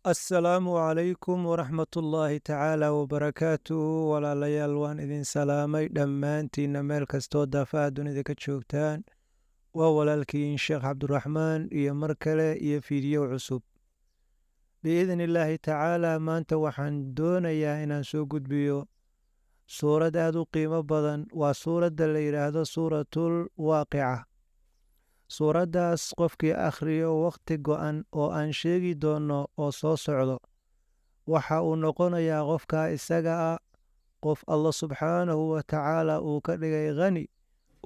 Assalaamu calaykum waraxmatullaahi tacaala wabarakaatuhu. Walaalayaal, waan idin salaamay dhammaantiinna meel kastoo daafaha dunida ka joogtaan. Waa walaalkiin Sheekh Cabduraxmaan iyo mar kale iyo fiidiyo cusub, biidni illaahi tacaala. Maanta waxaan doonayaa inaan soo gudbiyo suurad aad u qiimo badan. Waa suuradda la yidhaahdo Suuratul Waaqica. Suuraddaas qofkii akhriyo wakhti go'an oo aan sheegi doonno oo soo socdo, waxa uu noqonayaa qofkaa isaga ah qof Allah subxaanahu wa tacaala uu ka dhigay khani,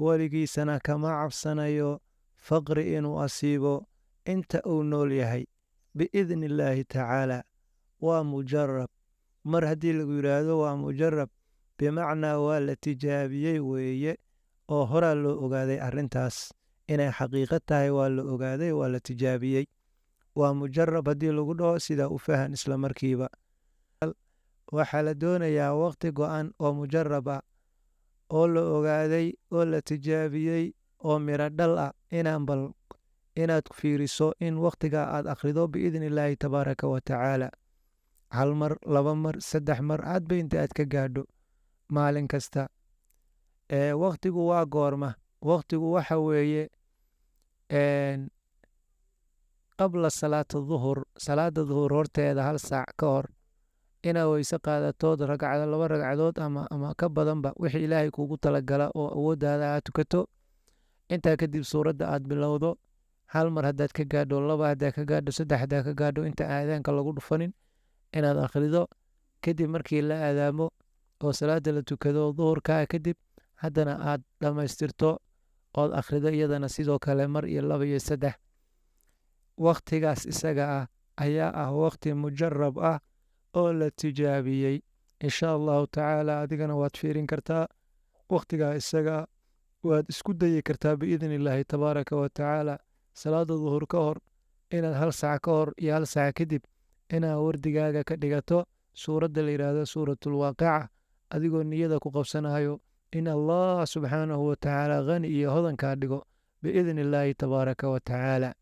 weligiisana kama cabsanayo faqri inuu asiibo inta uu nool yahay, biidni illaahi tacaala. Waa mujarab. Mar haddii lagu yidhaahdo waa mujarab, bimacnaa waa la tijaabiyey weeye, oo horaa loo ogaaday arrintaas inay xaqiiqo tahay. Waa la ogaaday, waa la tijaabiyey. Waa mujarab haddii lagu dhaho, sidaa u fahan isla markiiba. Waxaa la doonayaa waqti go'an oo mujarab ah, oo la ogaaday, oo la tijaabiyey, oo miro dhal ah, inaan bal inaad fiiriso in wakhtiga aad akhrido, biidni illaahi tabaaraka wa tacaala, hal mar, laba mar, saddex mar, hadba inta aad ka gaadho maalin kasta. Wakhtigu waa goorma? Wakhtigu waxa weeye qabla salaata duhur, salaada duhur horteeda hal saac ka hor, inaad weyse qaadatood ragcado, laba ragcadood ama ka badanba, wixii Ilaahay kuugu talagala oo awooddaada, aad tukato. Intaa kadib suuradda aad bilowdo. Hal mar haddaad ka gaadho, laba haddaad ka gaadho, saddex haddaad ka gaadho, inta aadaanka lagu dhufanin inaad akhrido. Kadib markii la aadaamo oo salaada la tukado duhurkaa kadib, haddana aad dhammaystirto ood akhrido iyadana sidoo kale mar iyo laba iyo saddex. Wakhtigaas isaga ah ayaa ah wakhti mujarab ah oo la tijaabiyey, insha Allahu tacaala. Adigana waad fiirin kartaa wakhtigaa isaga, waad isku dayi kartaa, biidni illaahi tabaaraka wa tacaala, salaada duhur ka hor inaad hal saac ka hor iyo hal saac kadib inaad wardigaaga ka dhigato suuradda la yidhaahdo Suuratulwaaqica, adigoo niyada ku qabsanayo in Allah subxaanahu wa tacaala khani iyo hodankaa dhigo, biidni illaahi tabaaraka wa tacaala.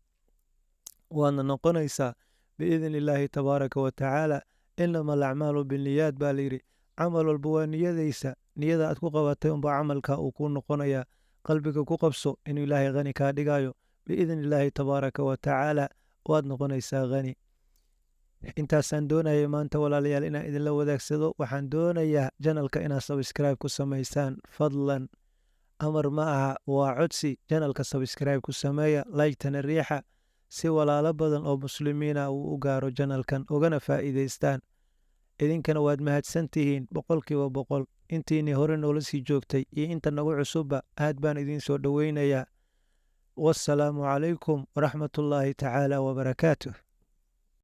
Waadna noqonaysaa, biidni illaahi tabaaraka wa tacaala. Inama alacmaalu binniyaat baa layidhi. Camal walba waa niyadaysa. Niyada aad ku qabatay unbaa camalka uu ku noqonayaa. Qalbiga ku qabso inuu Ilaahay khani kaa dhigayo, biidni illaahi tabaaraka wa tacaala, waad noqonaysaa khani. Intaasaan doonayay maanta, walaalayaal, inaan idinla wadaagsado. Waxaan doonayaa channelka inaad subscribe ku samaysaan. Fadlan, amar ma aha, waa codsi. Channelka subscribe ku sameeya, like-tana riixa, si walaalo badan oo muslimiina uu u gaaro channelkan ugana faa'iidaystaan. Idinkana waad mahadsan tihiin 100%. Intiinii hore noola sii joogtay iyo inta nagu cusubba, aad baan idiin soo dhoweynayaa. Wassalaamu calaykum waraxmatullaahi tacaala wabarakaatuh.